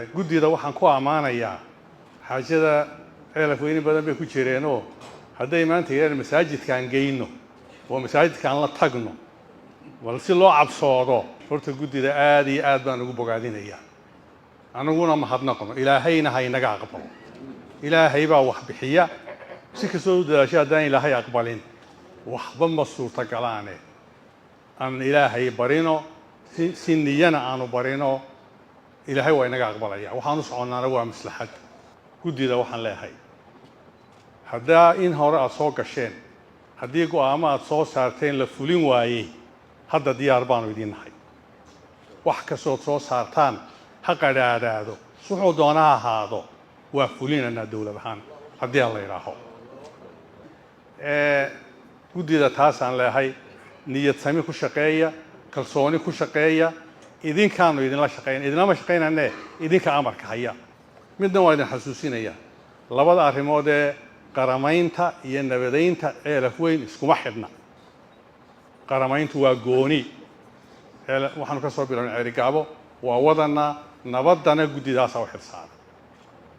Guddida waxaan ku ammaanayaa xaajada Ceelaf Weyni badan bay ku jireenoo hadday maanta yidhahaan masaajidkaan geyno oo masaajidkaan la tagno, bal si loo cabsoodo. Horta guddida aada iyo aad baan ugu bogaadinayaa, aniguna mahadnaqno. Ilaahayna ha inaga aqbalo. Ilaahay baa wax bixiya. Si kastoo u dadaasho, haddaan Ilaahay aqbalin, waxba ma suurtagalaane. Aan Ilaahay barino, si niyana aanu barino, Ilaahay waa inaga aqbalaya. Waxaan u soconnaana waa maslaxad. Guddida waxaan leeyahay, haddaa in hore aada soo gasheen, haddii go'aamo aada soo saarteen la fulin waayey, hadda diyaar baanu idiin nahay. Wax kastood soo saartaan, ha qadhaadhaado, wuxuu doona ha ahaado, waa fulinaynaa dowlad ahaan haddii aan la idhaaho. Guddida taasaan leehay: niyad sami ku shaqeeya, kalsooni ku shaqeeya. Idinkaanu idinla shaqayn, idinlama shaqaynane, idinka amarka haya. Midna waa idin xasuusinaya: labada arrimood ee qaramaynta iyo nabadaynta Ceelaf Weyn iskuma xidhna. Qaramayntu waa gooni. Waxaanu ka soo bilownay Ceerigaabo, waa wadanaa. Nabaddana guddidaasaa u xilsaaran.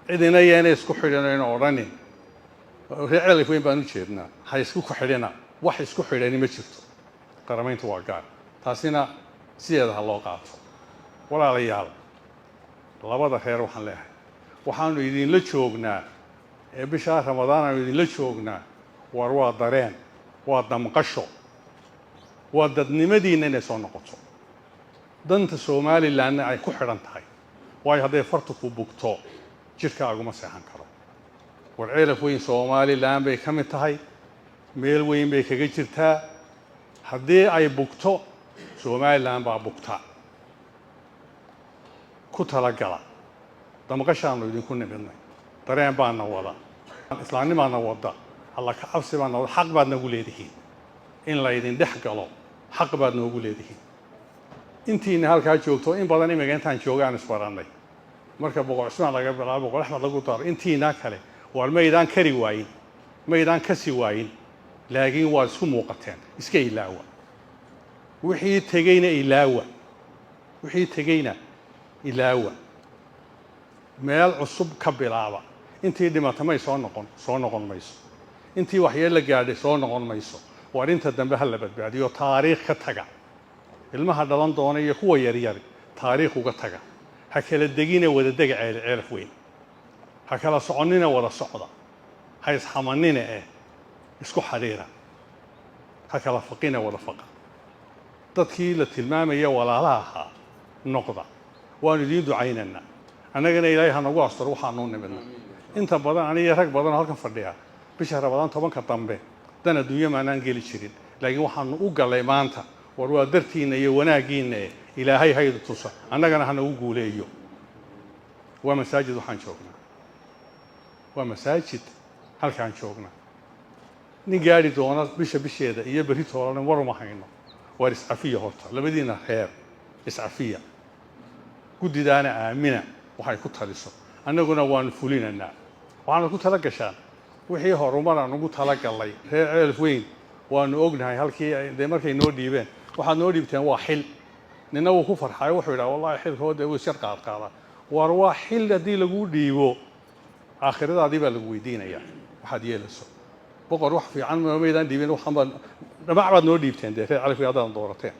Cidina yeena isku xidhinayno odhanin reer Ceelaf Weyn baan u jeednaa. Ha isku ku xidhina, wax isku xidhani ma jirto. Qaramayntu waa gaar, taasina sideeda ha loo qaato. Walaalayaal, labada reer waxaan leeyahay, waxaanu idinla joognaa ee bishaa Ramadaan aanu idinla joognaa, war waa dareen, waa damqasho, waa dadnimadiinna inay soo noqoto, danta Somalilandna ay ku xidhan tahay. Waayo, hadday fartu ku bugto, jidhkaaguma seexan karo. War Ceelaf Weyn Somaliland bay ka mid tahay, meel weyn bay kaga jirtaa. Haddii ay bugto, Somaliland baa bugta. Ku talagala. Damqashaanu idinku nimidnay, dareen baana wada, islaamnimaana wada, Alla ka cabsi baana wada. Xaq baad nagu leedihiin in laydin dhex galo, xaq baad noogu leedihiin. Intiina halkaa joogto in badan, imiga intaan jooga aan isbarannay, marka Boqor Cismaan laga bilaabo, Boqor Axmed lagu daro, intiinaa kale, waar maydaan kari waayin, maydaan kasi waayin, laakiin waad isku muuqateen. Iska ilaawa wixii tegeyna, ilaawa wixii tegeyna, ilaawa. Meel cusub ka bilaaba. Intii dhimata may soo noqon, soo noqon mayso. Intii waxyeella gaadhay soo noqon mayso. Waar inta dambe ha la badbaadiyo. Taariikh ka taga ilmaha dhalan doona iyo kuwa yaryar, taariikh uga taga. Ha kala degina, wada dega Ceelaf Weyn. Ha kala soconnina, wada socda. Ha isxamanina eh isku xadhiira. Ha kala faqina, wada faqa. Dadkii la tilmaamaya walaalaha ahaa noqda. Waanu idiin ducaynaynaa. Annagana Ilaahay ha nagu asturo. Waxaanuu nimidna inta badan, aniga rag badan oo halkan fadhiya, bisha Ramadaan 10-ka dambe dan adduunyo maanaan geli jirin, laakiin waxaanu u gallay maanta, war waa dartiinna iyo wanaaggiinna eh. Ilaahay haydu tusa, annagana ha nagu guuleeyo. Waa masaajid waxaan joognaa, waa masaajid halkaan joognaa. Nin gaadhi doona bisha bisheeda iyo berri toolana waruma hayno. Waar iscafiya horta, labadiina reer iscafiya. Guddidaana aamina waxay ku taliso, annaguna waanu fulinaynaa. Waxaana ku tala gashaan wixii horumar aan ugu talagallay reer Ceelaf Weyn. Waanu ognahay halkii dee markay noo dhiibeen. Waxaad noo dhiibteen waa xil. Nina wuu ku farxayo, wuxuu yidhaha: "Wallahi xilkooda wuu isyar qaadqaadaa." Waar waa xil. Haddii laguu dhiibo, aakhiradaadii baa lagu weydiinayaa waxaad yeelayso. Boqor wax fiican maydaan dhiibin, waxaan baa dhamac baad noo dhiibteen dee reer Calafki haddaan doorateen.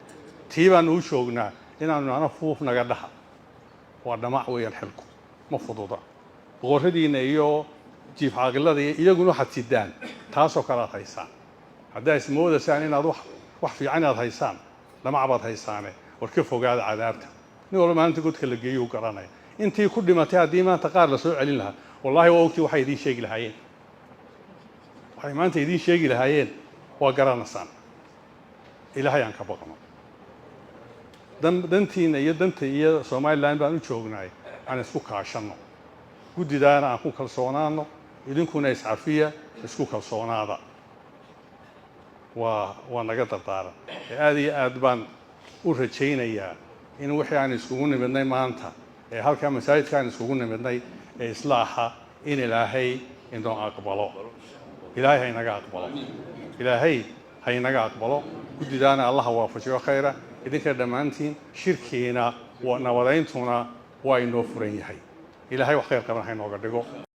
Tii baanu u joognaa inaanu nahno fuuf naga dhaha. Waa dhamac weeyaan xilku, ma fududa. Boqorradiina iyo jiif caaqilada iyo iyaguna waxaad sidaan taasoo kale aad haysaan. Haddaa ismoodaysaan inaad wax fiican inaad haysaan, dhamac baad haysaane. War ka fogaada cadaabta. Nin walba maalinta godka la geeyo u garanaya. Intii ku dhimatay haddii maanta qaar la soo celin lahaa, wallaahi waa ogtii waxay idiin sheegi lahaayeen. Waxay maanta idiin sheegi lahaayeen waa garanaysaan. Ilaahay aan ka baqno. Dantiina iyo danta iyo Somaliland baan u joognaay. Aan isku kaashanno, guddidaana aan ku kalsoonaano. Idinkuna iscafiya, isku kalsoonaada. Waa naga dardaaran. Aada iyo aad baan u rajaynayaa in wixii aan iskugu nimidnay maanta ee halkaa masaajidka aan iskugu nimidnay ee islaaxa in Ilaahay inoo aqbalo. Ilaahay ha inaga aqbalo, Ilaahay ha inaga aqbalo. Guddidaana Allaha waafajiyo khayra. Idinka dhammaantiin shirkiina nabadayntuna waa inoo furan yahay. Ilaahay wax khayr qaban ha inooga dhigo.